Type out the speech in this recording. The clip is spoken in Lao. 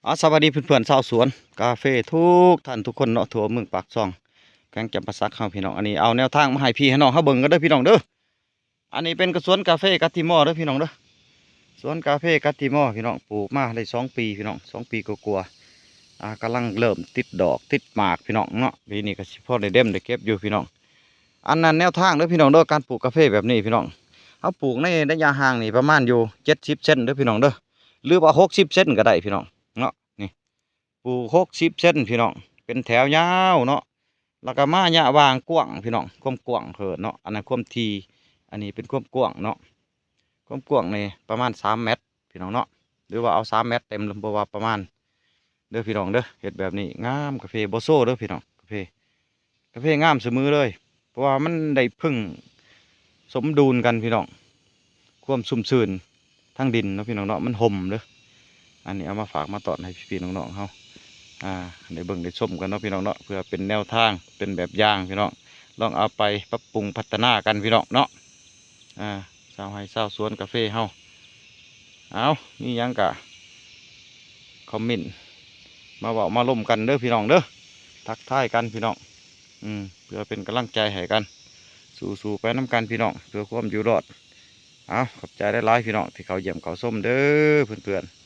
ອາ ສະບາຍດີເພື່ອນໆຊາວສວນກາເຟທຸກທ່ານທຸກຄົນເນາະ ທົ່ວເມືອງປາກຊ່ອງ ແຂວງຈຳປາສັກເຮົາພີ່ນ້ອງ. ອັນນີ້ເອົາແນວທາງມາໃຫ້ພີ່ໃຫ້ນ້ອງເຮົາເບິ່ງກັນເດີພີ່ນ້ອງເດີ. ອັນນີ້ເປັນກະສວນກາເຟກາຕິມໍເດີພີ່ນ້ອງເດີ. ສວນກາເຟກາຕິມໍພີ່ນ້ອງ ປູກມາໄດ້ສອງປີພີ່ນ້ອງ ສອງປີກວ່າໆ ອ່າ ກຳລັງເລີ່ມຕິດດອກຕິດໝາກພີ່ນ້ອງເນາະ. ປີນີ້ກໍຊິພໍໄດ້ເດັມໄດ້ເກັບຢູ່ພີ່ນ້ອງ. ອັນນັ້ນແນວທາງເດີພີ່ນ້ອງເດີ ການປູກກາເຟແບບນີ້ພີ່ນ້ອງ ເຮົາປູກໃນໄລຍະຫ່າງນີ້ປະມານຢູ່ເຈັດສິບເຊັນເດີພີ່ນ້ອງເດີ ຫຼືວ່າຫົກສິບເຊັນກໍໄດ້ພີ່ນ້ອງເນາະ. ນີ້ ປູກຫົກສິບເຊັນພີ່ນ້ອງ ເປັນແຖວຍາວເນາະ. ແລ້ວກໍມາໄລຍະຫວ່າງກວ້າງພີ່ນ້ອງ ຄວາມກວ້າງເພິ່ນເນາະ ອັນນັ້ນຄວາມທີ່ ອັນນີ້ເປັນຄວາມກວ້າງເນາະ. ຄວາມກວ້າງນີ້ປະມານສາມແມັດພີ່ນ້ອງເນາະ ຫຼືວ່າເອົາສາມແມັດເຕັມ ບໍ່ວ່າປະມານ ເດີພີ່ນ້ອງເດີ. ເຮັດແບບນີ້ງາມ ກາເຟບໍ່ໂຊເດີພີ່ນ້ອງ ກາເຟ ກາເຟງາມສະເໝີເລີຍ ເພາະວ່າມັນໄດ້ເພິ່ງສົມດຸນກັນພີ່ນ້ອງ ຄວາມຊຸ່ມຊື່ນທາງດິນເນາະພີ່ນ້ອງເນາະ ມັນຮົ່ມເດີ. ອັນນີ້ເອົາມາຝາກມາຕ້ອນໃຫ້ພີ່ໆນ້ອງໆເຮົາ ອ່າ ໄດ້ເບິ່ງໄດ້ຊົມກັນເນາະພີ່ນ້ອງເນາະ ເພື່ອເປັນແນວທາງ ເປັນແບບຢ່າງພີ່ນ້ອງ ລອງເອົາໄປປັບປຸງພັດທະນາກັນພີ່ນ້ອງເນາະ. ອ່າ ຊາວໄຮ່ຊາວສວນກາເຟເຮົາ ເອົາ ມີຫຍັງກະຄອມເມັນມາເວົ້າມາລົມກັນເດີພີ່ນ້ອງເດີ ທັກທາຍກັນພີ່ນ້ອງ ອືມ ເພື່ອເປັນກຳລັງໃຈໃຫ້ກັນ ສູ້ໆໄປນຳກັນພີ່ນ້ອງ ເພື່ອຄວາມຢູ່ລອດ. ເອົາ ຂອບໃຈຫຼາຍໆພີ່ນ້ອງ ທີ່ເຂົ້າຢ້ຽມເຂົ້າຊົມເດີເພື່ອນໆ.